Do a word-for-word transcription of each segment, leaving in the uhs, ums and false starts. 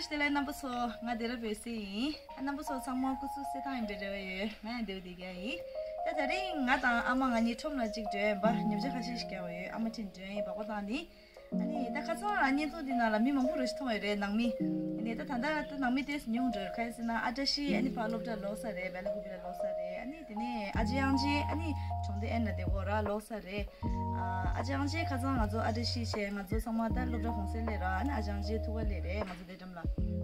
སྲིད་ལས་རྣམ་པ་ཚོ། ང་སྡེ་ར་བོད་སྲིད་ཡིན། ཨ། རྣམ་པ་ཚོ་ཚང་མ་སྐུ་གཟུགས་གསལ་ཐང་ཡིན་པའི་རེ་བ་ཡོད། ང་ཡང་བདེ་པོ་བསྡད་ཀྱི་ཡིན། ད་དེ་རིང་ང་དང་ཨ་མ་ང་གཉིས་ཁྲོམ་ལ་གཅིག་འགྲོ་ཡིན་པ། ཉོ་ཆ་ཁ་ཤས་ཤིག་རྒྱག་པ་ཡོད། ཨ་མ་ཁྲིད་འགྲོ་ཡིན། སྦག་སྦག་བཏང་ནི། ཨ་ནི་ད་ཁ་སང་བརྙན་ཐུང་འདི་ནང་ལ་མི་མང་པོ་རེ་ཞིག་མཐོང་ཡོད་རེད། ནང་མི། ཨ་ནི་ད་ད་ལྟ་ད་ནང་མི་དེ་ཉུང་འགྲོ། ག་རེ་ཟེར་ན་ཨ་བཀྲ་ཤིས་ཨ་ནི་ཕར་སློབ་གྲྭ་ལོག་ས་རེད། སྦེལ་ཀོབ་ལ་ལོག་ས་རེད། ཨ་ནི་དེ་ནས་ཨ་ཅེ་ཨང་ཅེ་ཨ་ནི་གྲོང་སྡེ་ཨན་ལ་བསྡད་ཡོད་ར། ལོག་ས་རེད། ཨ་ཅེ་ཨང་ཅེ་ཁ་སང་ང་ཚོ་ཨ་བཀྲ་ཤིས་བྱས། ང་ཚོ་ཚང་མ་ད་སློབ་གྲྭ་གུང་སེང་སླེབས་ར། ཨ་ནི་ཨ་ཅེ་ཨང་ཅེ་ཐུག་ག་སླེབས་རེད། ང་ཚོ་སྡེ་འགྲམ་ལ།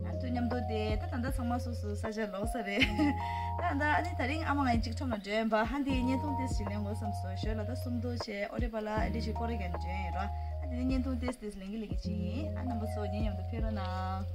ཨ་དུས་མཉམ་དུ་དེ་ད་ད་ལྟ་ཚང་མ་སོ་སོ་ས་ཆ་ལོག་ས་རེད། ད་ད་ཨ་ནི་དེ་རིང་ཨ་མ་ང་གཉིས་གཅིག་ཁྲོམ་ལ་འགྲོ་ཡིན་པ། ཧ་འདི་བརྙན་ཐུང་དེ་ཞིག་ལེན་དགོས་བསམ་སོང་། ཞོར་ལ་ད་སུམ་མདོ་བྱས། ཨོ་རེ་པ་ལ་ཨ་འདི་ཞིག་སྐོར་ར་རྒྱག་འགྲོ་ཡིན་ར། ཨ་དེ་ནི་བརྙན་ཐུང་དེ་དེ་ལེན་གི་ལེན་གི་ཅིག་ཡིན། ཨ་རྣམ་པ་ཚོ་ངའི་མཉམ་དུ་ཕེབས་རོགས་གནང་།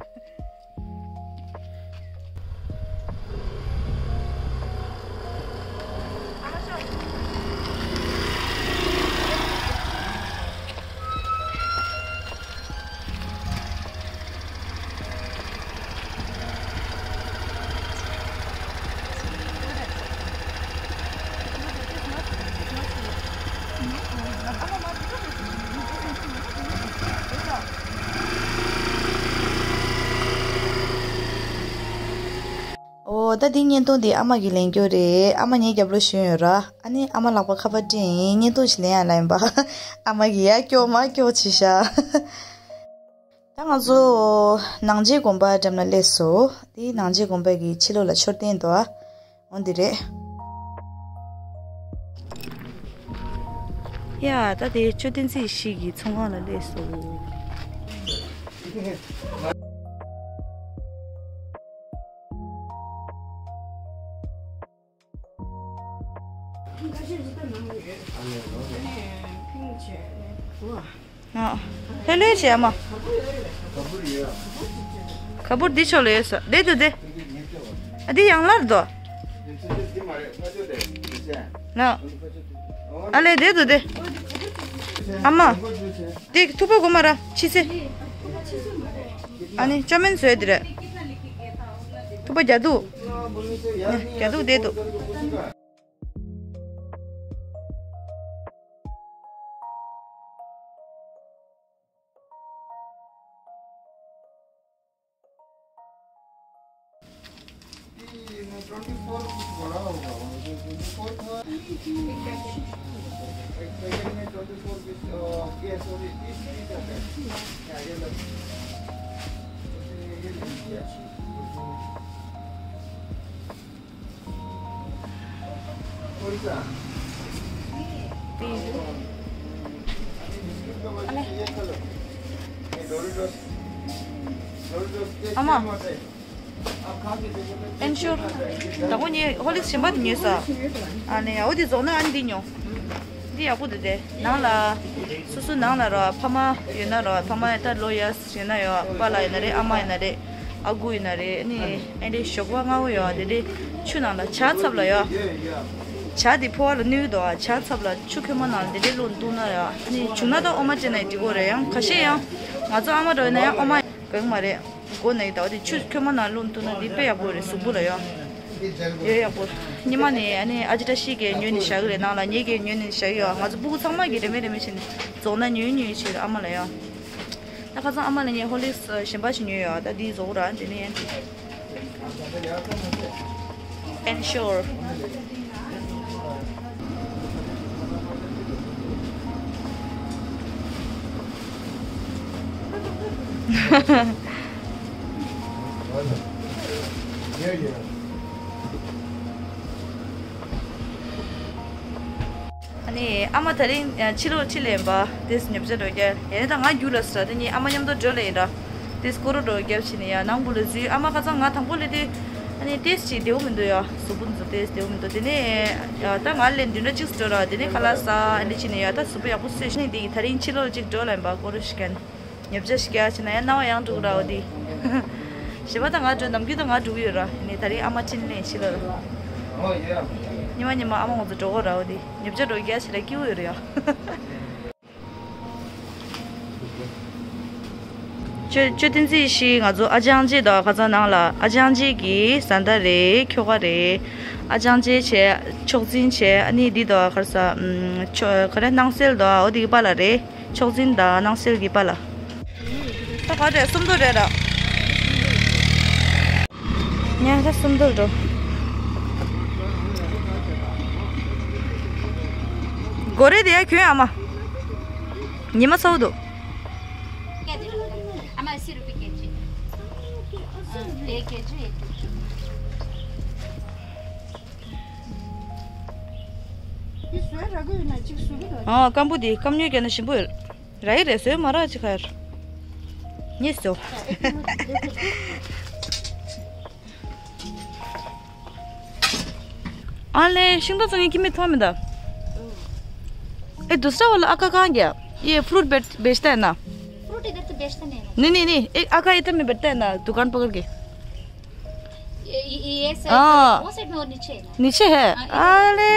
ཨོ། ད་འདི་བརྙན་ཐུང་འདི་ཨ་མ་གིས་ལེན་རྒྱུ་རེད། ཨ་མ་ངའི་རྒྱབ་ལོགས་ཞོན་ཡོད་ར། ཨ་ནི་ཨ་མ་ལག་པ་ཁ་པར་སྤྲད་ཡིན། བརྙན་ཐུང་ཞིག་ལེན་ཡ་ལབ་ཡིན་པ། ཨ་མ་གིས་ཡར་སྐྱོར་མར་སྐྱོར་བྱས་ཤག་ད་ང་ཚོ་ནང་རྗེ་དགོན་པ་འགྲམ་ལ་སླེབས་སོང་། འདི་ནང་རྗེ་དགོན་པ་གི་ཕྱི་ལོགས་ལ་མཆོད་རྟེན་འདུག་ཨ། འོ་འདི་རེད། ཡ། ད་དེ་མཆོད་རྟེན་རྩིས་ཤིག་གི་ཚོང་ཁང་ལ་སླེབས་སོང་། ཨ། ལྷོད་ལྷོད་བྱས་ཨ་མ། ག་པུར་འདི་ཕྱོགས་ལ་ཡོད་ས། བསྡད་འདུག་སྟེ། ཨ། འདི་ཡང་ལར་འདུག་ལགས། ཨ་ལས་བསྡད་འདུག་སྟེ། ཨ་མ། དེ་ཐུག་པ་སྒོ་མ་ར་ཕྱི་ཚེ། ཨ་ནི་ཅོ་མེན་བཟོས་དེ་རེད། ཐུག་པ་རྒྱ་དུ། རྒྱ་དུ་བསྡད་འདུག twenty four कुछ बड़ा होगा, ट्वेंटी फ़ोर था। एक पैकेट में ट्वेंटी फ़ोर पीस, अ, ये सॉरी, तीस पीस आता है। क्या ये लग-, ये नहीं किया। कौन सा? ये कलर। ये डोरिटोस, डोरिटोस के सेम होता है। ཨེན་ཤོར། ད་ཁོ་ནི་ཧོར་ལིག་གཞན་པ་དེ་ཉོས་ས། ཨ་ནི་ཡ། འོ་དེ་རྫོགས་ན་ཨ་ནི་འདི་ཉོ། འདི་ཡག་པོ་འདུག་སྟེ། ནང་ལ་སོ་སོ་ནང་ལ་ར་ཕ་མ་ཡོད་ན་ར། ཕ་མ་ད་ལོ་ཡ་ཡོད་ན་ཡོད། པཱ་ལགས་ཡིན་ན་རེད། ཨ་མ་ཡིན་ན་རེད། ཨ་ཁུ་ཡིན་ན་རེད། ཨ་ནི་ཨེ་འདྲའི་ཞོགས་པ་སྔ་པོ་ཡོད། དེ་འདྲའི་ཆུ་ནང་ལ་བྱག་ཚབ་ལ་ཡོད། བྱག་དེ་ཕོ་བ་ལ་གནོད་ཀྱི་འདུག་ཨ། བྱག་ཚབ་ལ་ཆུ་ཁོལ་མ་ནང་ལ་དེ་འདྲའི་བླུགས་བཏུང་ན་ཡོད། ཨ་ནི་བྱུང་ན་ད་ཨོ་མ་སྤྲད་ན་འགྲིག་གི་རེད། ཡང་ཁ་ཤས་ཡང་ང་ཚོ་ཨ་མ་འདྲ་ཡིན་ན་ཡང་ཨོ་མ་གང་མ་རེད། སྒོ་ནས་ད་འོ་དེ་ཆུ་ཁོལ་མ་ནང་བླུགས་བཏུང་ན་འདི་དཔེ་ཡག་པོ་རེད། གཟུགས་པོ་ལ་ཡོད། ཡོད་ཡག་པོ། ཉི་མ་ནས་ཨ་ནི་ཨ་ཅེ་བཀྲ་ཤིས་ཀྱིས་ཉོས་ནས་བཞག་གི་རེད། ནང་ལ་ངེད་ཀྱིས་ཉོས་ནས་བཞག་གི་ཡོད། ང་ཚོ་སྤུ་གུ་ཚང་མ་གིས་རེ་མེད་རེ་མེད་བྱས་ནས་རྫོགས་ན་ཉོས་ཉོས་བྱས་ཨ་མ་ལ་ཡོད། ད་ཁ་སང་ཨ་མ་ལ་ངས་ཧོར་ལིག་གཞན་པ་ཞིག་ཉོས་ཡོད། ད་འདི་རྫོགས་ར། དེ་ནས་ཨེན་ཤོར། ཨ་ནི་ཨ་མ་དེ་རིང་ཕྱི་ལོགས་ཁྲིད་ལེན་པ། དེས་ཉོ་ཆ་འགྲོ་རྒྱུ་ཡིན། ད་ང་རྒྱུགས་ལ་ཟེར། དེ་ནི་ཨ་མ་མཉམ་དུ་འགྲོ་ལེ་ཡིན་ར། དེས་སྐོར་ར་འགྲོ་རྒྱབ་ཕྱིན་ནས་ཡ་ནང་སྒོ་ལ་འཛུལ། ཨ་མ་ཁ་སང་ང་དང་པོ་སླེབས་དུས་ཨ་ནི་ཏོག་ཙམ་བདེ་པོ་མི་འདུག་ཡ། གཟུགས་པོ་འདི་ཚོ་ཏོག་ཙམ་བདེ་པོ་མི་འདུག་དེ་ནས་ཡ་ད་ང་ལས་བདུན་ཕྲག་གཅིག་འགྲོ་ར། དེ་ནས་ཁ་ལག་ཟ། ཨ་ནི་ཕྱིན་ནས་ཡ་ད་གཟུགས་པོ་ཡག་པོ་བཟོས་ཤིང་། དེ་ཡིས་དེ་རིང་ཕྱི་ལོགས་ཅིག་འགྲོ་ལེན་པ། སྐོར་ར་ཞིག་བརྒྱབ་ནས། ཉོ་ཆ་ཞིག་རྒྱག་བྱས་ན་ཡང་རྣ་བ་ཡང་འགྲོ་གི་ར། འོ་དེ། གཞན་པ་ད་ང་འགྲོ། ནམ་རྒྱུན་ད་ང་འགྲོ་གི་ཡོད་ར། ཡིན་ནའི་དེ་རིང་ཨ་མ་ཁྲིད་ལེན་ཕྱི་ལོགས་ར། ཉི་མ་ཉི་མ་ཨ་མ་ང་ཚོ་འགྲོ་གི་ར། འོ་དེ་ཉོ་ཆ་འགྲོ་རྒྱག་བྱས་ན་སྐྱིད་པོ་ཡོད་རེད་ཡ། མཆོད་མཆོད་རྟེན་རྩིས་ཤིག་ང་ཚོ་ཨ་ཅེ་ཨང་ཅེ་དང་ཁ་སང་ནང་ལ་ཨ་ཅེ་ཨང་ཅེ་གི་བཟའ་ཟླ་རེད། ཁྱོ་ག་རེད། ཨ་ཅེ་ཨང་ཅེ་བྱས། མཆོག་འཛིན་བྱས། ཨ་ནི་འདི་དང་ག་རེ་ཟ། ཨམ། ཆོ་ག་རེ་སྣང་གསལ་དང་འོ་དེ་གི་པཱ་ལགས་རེད། མཆོག་འཛིན་དང་སྣང་གསལ་གྱི་པཱ་ལགས། ད་ག་རེ་སུམ་མདོ་རེད་ར། ཉལ་ཁ་སུམ་མདོར་འགྲོ། སྒོ་རེ་དེ་ཡ་གྱོན་ཨ་མ། ཉི་མ་ཚ་བོ་འདུག་ཨ་མ་ཨ་སི་རུ་པི་ཀེ་ཇི། ཨ་ཨེ་ཀེ་ཇི་ཨེ་ཀེ་ཇི། འདི་བཟོས་ར་གི་ཡོད་ན་གཅིག་བཟོ་གི་ར། ཨ་སྐམ་པོ་འདི་སྐམ་ཉོས་བརྒྱབ་ན་ཞིམ་པོ་ཡོད། ར་ཡི་རེད་བཟོས་མ་རག་ཅི་ཁར། ཉེས་སོ། ཨ་ལེ་ཤིང་ཏོག་ཚང་གི་ཁྱི་མི་ཐོག་མི་ད། ए दूसरा वाला अक्का कहाँ गया? ये फ्रूट बेच बेचता है ना? फ्रूट इधर तो बेचता नहीं है। नहीं नहीं नहीं, एक अक्का इधर में बैठता है ना, दुकान पकड़ के। ये ये ये साइड, हाँ। वो साइड में वो नीचे है ना। नीचे है। हाँ, इधर। अरे।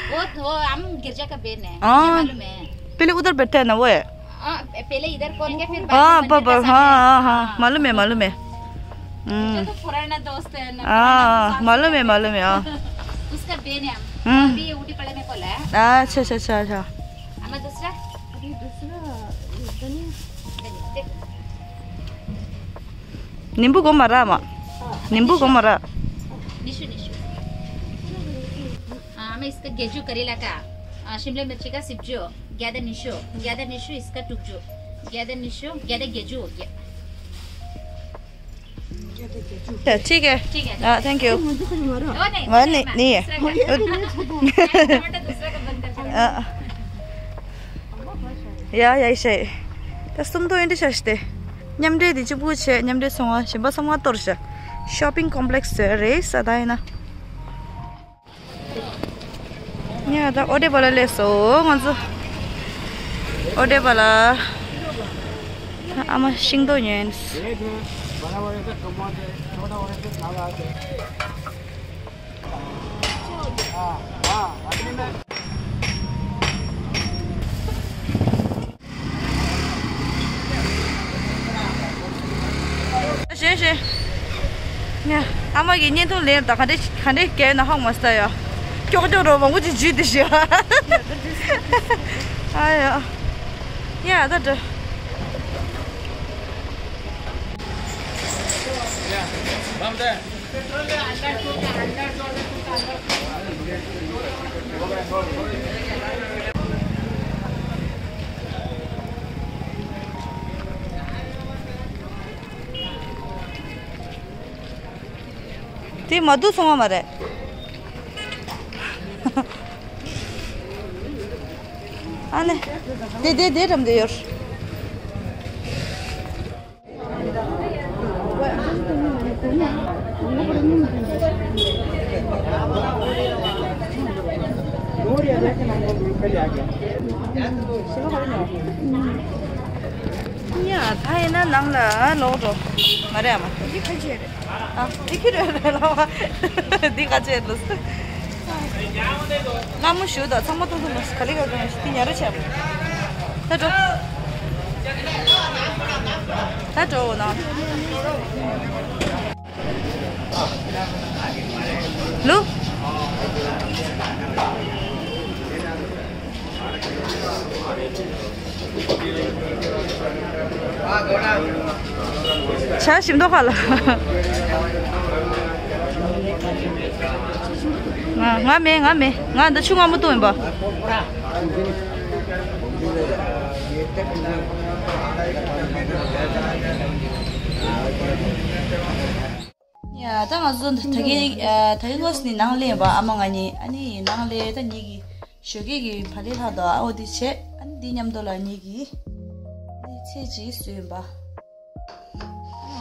वो वो हम गिरजा का बेन है। हाँ। मालूम है। पहले उधर बैठता है ना वो है। हाँ, पहले इधर खोल के फिर बाद में हाँ मंदिर का सामने। हाँ हाँ हाँ, मालूम है, मालूम है। मुझे हम्म। तो पुराना दोस्त है ना, हाँ, पुराना दोस्त मालूम है, है। मालूम है, हाँ। उसका बेन है हम। हम्म। अभी ऊटी पड़े में खोला है। अच्छा अच्छा अच्छा अच्छा। हमें दूसरा। अभी दूसरा धनिया। देख। नींबू को मारा मा। नींबू को मारा। निशु निशु। हाँ, हमें इसका गेजू करेला का, आ, शिमला मिर्ची का सिब्जू, ज्यादा निशु, ज्यादा निशु इसका टुकजू, ज्यादा निशु, ज्यादा गेजू हो गया। अच्छा, ठीक है। ठीक है। हाँ, thank you। मुझे कुछ मारो। वो नहीं, वो नहीं, नहीं, नहीं है। दूसरा का। टमाटर दूसरा का बंद कर दो। हाँ। ཡ་ཡ་ཤེ། ད་སུམ་མདོ་ཨེ་འདྲ་ཆགས་ཤི་སྟེ། མཉམ་འབྲེལ་དེ་གཅིག་པུ་བྱས་མཉམ་འབྲེལ་སོང་བ་གཞན་པ་ཚང་མ་གཏོར་བཞག་ཤོ་པིང་ཀོམ་པི་ལེགས་རེད་ས་ད་ཡིན་ན། ཡ་ད་ཨོ་ཏེ་པ་ལ་སླེབས་སོང་ང་ཚོ། ཨོ་ཏེ་པ་ལ། ཨ་མ་ཤིང་ཏོག་ཉོས། ཞེས་ཞེས། ཨ་མ་གི་བརྙན་ཐུང་ལེན་དང་ག་འདྲས་ག་འདྲས་བརྒྱབ་ན་ཧ་མ་སྟ་ཡ། ཀྱོག་ཀྱོག་རོ་མང་པོ་ཅིག་འཇུས་ཏེ་ཞེས། ཨ་ཡ། ཡ་ད་འདྲ། དེ་མ་འདུག་སོང་བ་མ་རེད། ཨ་ནི། དེ་དེ་དེ་རམ་དེ་ཡོར། ཡ་ད་ཡིན་ན་ནང་ལ་ལོག་འགྲོ། མ་རེད་ཨ་མ། འདི་ཁ་ཆེ་རེད། ཨ་འདི་ཁྱི་རེད་རེད་ལ་བ། འདི་ཁ་ཆེ་ལུས། སྔ་མོ་ཞུ་དང་ཚང་མ་ཏུང་ཏུང་ལ་ག་ལི་ག་ག་ཞིག་དེ་ཉར་རེ་བྱས། ད་འགྲོ། ད་འགྲོ་འོ་ན། ལུ། ཆ་ཞིམ་མདོག་ཁ་ལ། ང་ང་མེད་ང་མེད་ང་འདི་ཆུ་མངར་མོ་བཏུང་ཡིན་པ། ཡ་ད་ང་ཚོ་ད་གིན་ད་གིན་ལོས་ནི་ནང་ལེན་པ་ཨ་མ་ང་གཉིས་ཨ་ནི་ནང་ལེན་ད་གཉིས་ཀྱི་ཞོགས་ཀས་ཀྱི་བ་ལི་ལྷག་དོ་ཨ་འོ་དེ་བྱས་ཨ་ནི་འདི་མཉམ་དུ་ལ་གཉིས་ཀྱི་ཨ་ནི་ཚེ་གཅིག་བཟོས་ཡིན་པ། ཨ་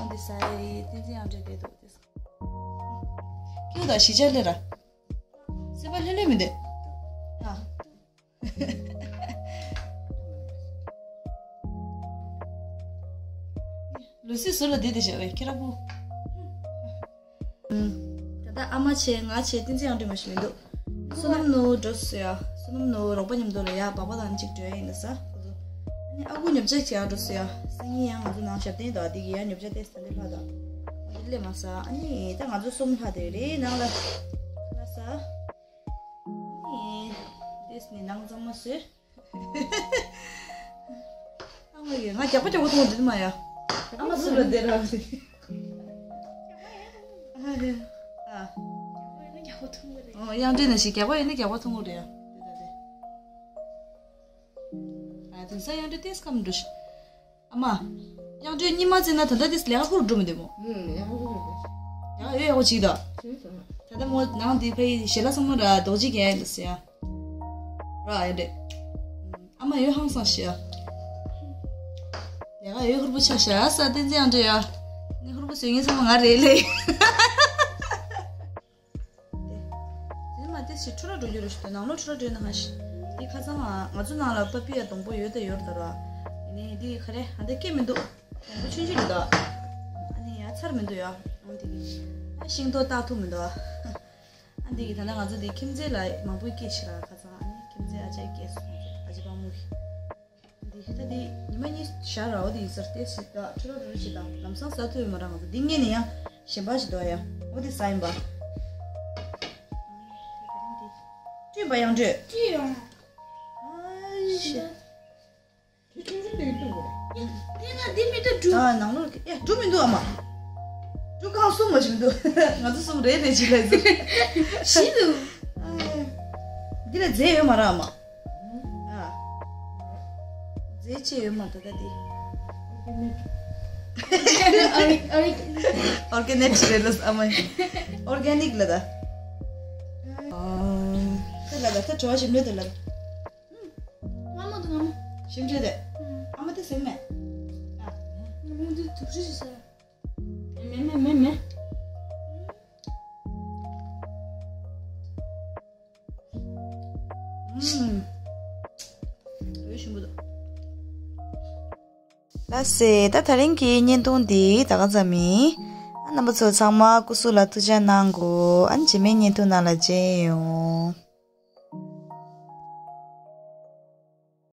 འོ་དེ་ཟ་ཡི་ཏིན་ཏིན་ཨང་འདྲ་བསྡད་འདུག་དེ་ཀྱུ་དང་ཞི་ཅར་ལེ་ར། སེམས་པ་ལྷོད་ལྷོད་མི་འདུག་ཨ། ལུ་སི་ཟུར་ལ་བསྡད་དེ་བཞག་པས་ཁྱེད་རང་བུ། ད་ལྟ་ཨ་མ་བྱས་ང་བྱས་ཏིན་ཙི་ཡང་འདྲི་མ་ཞིག་མི་འདུག་བསོད་ནམས་ནོར་འགྲོ་སོ་ཡ། བསོད་ནམས་ནོར་རོགས་པ་མཉམ་དུ་ལ་ཡ་སྦག་སྦག་དང་གཅིག་འགྲོ་ཡ་ཡིན་ལ་ས། ཨ་ནི་ཨ་ཁུ་ཉོ་ཆ་བྱེད་ཡ་འགྲོ་སོ་ཡ། སང་ཉིན་ཡང་ང་ཚོ་ནང་ཞབས་བརྟན་དང་འདི་གི་ཡ་ཉོ་ཆ་ཏེ་ས་འདི་ལྷ་དང་། འདི་ལས་མ་ས་ཨ་ནི་ད་ང་ཚོ་གསུམ་ལྷ་དེ་རེད་ནང་ལ་ལ་ས། ཨེ། དེས་ནི་ནང་གཙང་མ་བཟོས། ཨ་མ་ཡིས་ང་རྒྱག་པ་རྒྱག་པ་གཏོང་འདྲི་མ་ཡ། ཨ་མ་སུ་ལ་བསྡད་ར། ཨ། ཨོ་དབྱངས་འགྲོས་ནང་བཞིན་རྒྱག་པ་ཡིན་ན་རྒྱག་པ་མཐོང་གི་རེད་ཡ། དེ་ད་དེ། ཨ་དེང་སང་དབྱངས་འགྲོས་ཏོག་ཙམ་འགྲོ་ཤི། ཨ་མ། དབྱངས་འགྲོས་གཉིད་མ་བཙལ་ན་ད་ལྟ་དེ་ལས་ཀ་ཁུར་འགྲོ་མི་འདུག་མོ། ཡང་ཡོད་ཡག་པོ་ཅིག་ད། ད་ལྟ་མོ་ནང་དེ་ཕ་ཡི་ཞལ་ལག་ཚང་མ་ར་རྡོག་གཅིག་གན་འདུག་ཟེར་ཡ། ར་ཡ་འདྲེ། ཨ་མ་ཡོད་ཧང་སང་ཤི་ཡ། ལས་ཀ་ཡོད་ཧུར་པོ་ཆ་ཤ་ས་བསྟན་འཛིན་ཨ་འདྲེ་ཡ། ནི་ཧུར་པོ་བཟོས་ངེས་ཚང་མ་ང་རེད་ལེ། དེ་མ་དེ་ཞིག་ཁྲོ་ར་འགྲོ་རྒྱུ་རེད་ཞུ་དོན་ནང་ལོགས་ཁྲོ་ར་འགྲོ་ན་ཧ་ཤི། དེ་ཁ་སང་ང་ཚོ་ནང་ལ་པ་པི་ཡ་སྡོང་པོ་ཡོད་ད་ཡོད་ད་ར། ནི་དེ་ཁ་རེ་ཧ་འདི་སྐྱེ་མི་འདུག་སྡོང་པོ་ཆུང་ཆུང་རེད་ད། ཨ་ནི་ཡ་ཚར་མི་འདུག་ཡ། ཨ་འདི་གི་ཨ་ཤིང་ཏོག་བཏགས་ཐུབ་མི་འདུག་ཨ། ཨ་འདི་གི་ད་ལྟ་ང་ཚོ་འདི་ཁྱིམ་མཚེས་ལ་མང་པོ་སྐྱེས་ཤི་ར་ཁ་སང་ཨ་ནི་ཁྱིམ་མཚེས་ཨ་ཅག་སྐྱེས་སོང་ཨ་ཅག་པ་མུ་གི། འདི་ད་འདི་ཉི་མ་གཉིས་བཞག་ར་འོ་དེ་ཡིན་ཟེར་ཏེ་ཞིག་ད་ཁྲི་རོ་རི་ཞིག་ད་ལམ་སང་ཟ་ཐུབ་ཡོད་མ་ར་ང་ཚོ་འདི་ངས་ནི་ཡང་གཞན་པ་ཞིག་འདུག་ཡ་འོ་དེ་ཟ་ཡིན་པ། བཀྲུས་པ་ཡང་བཀྲུས། བཀྲུས་ཡོང་། ཨ་ཤི། དེ་ཆུང་ཆུང་དེ་གི་བཏུབ་དགོས་རེད། དེ་ན་འདི་མི་འདུག་འབྲུ། ཨ་ནང་ལོགས་ཀྱི་ཨེ་འབྲུ་མི་འདུག་ཨ་མ། འབྲུ་གང་གསུམ་མ་ཞིག་མི་འདུག་ང་ཚོ་གསུམ་རེ་རེ་ཅིག་ལ་ཡིན་ཚུལ། ཞིག་འདུག་འདི་ལ་རྫས་ཡོད་མ་ར་ཨ་མ། ཨ། རྫས་ཅི་ཡོད་མ་ད་ད་འདི། ཨོར་གེ་ནེ་ཅི་རེ་ལ་ཨ་མ། ཨོར་གེ་ནིག་ལ་ད། ཨ། ད་ལ་ད་ད་བྲོ་བ་ཞིམ་ལོས་ད་ལ། ང་མོ་དང་ང་མོ། ཞིམ་དྲི་དེ། ཨ་མ་དེ་ཟིན་མེད། ང་མོ་དེ་དུག་རིགས་ཟ། མེད་མེད་མེད་མེད། འོད་ཞིམ་པོ་འདུག་ལགས་སེ། ད་དེ་རིང་གི་བརྙན་ཐུང་འདི་ད་ག་ཙམ་ཡིན། ཨ་རྣམ་པ་ཚོ་ཚང་མ་སྐུ་གཟུགས་ལ་ཐུགས་ཅག་གནང་གོ་ཨ་ནི་རྗེས་མའི་བརྙན་ཐུང་ནང་ལ་མཇལ་ཡོང་།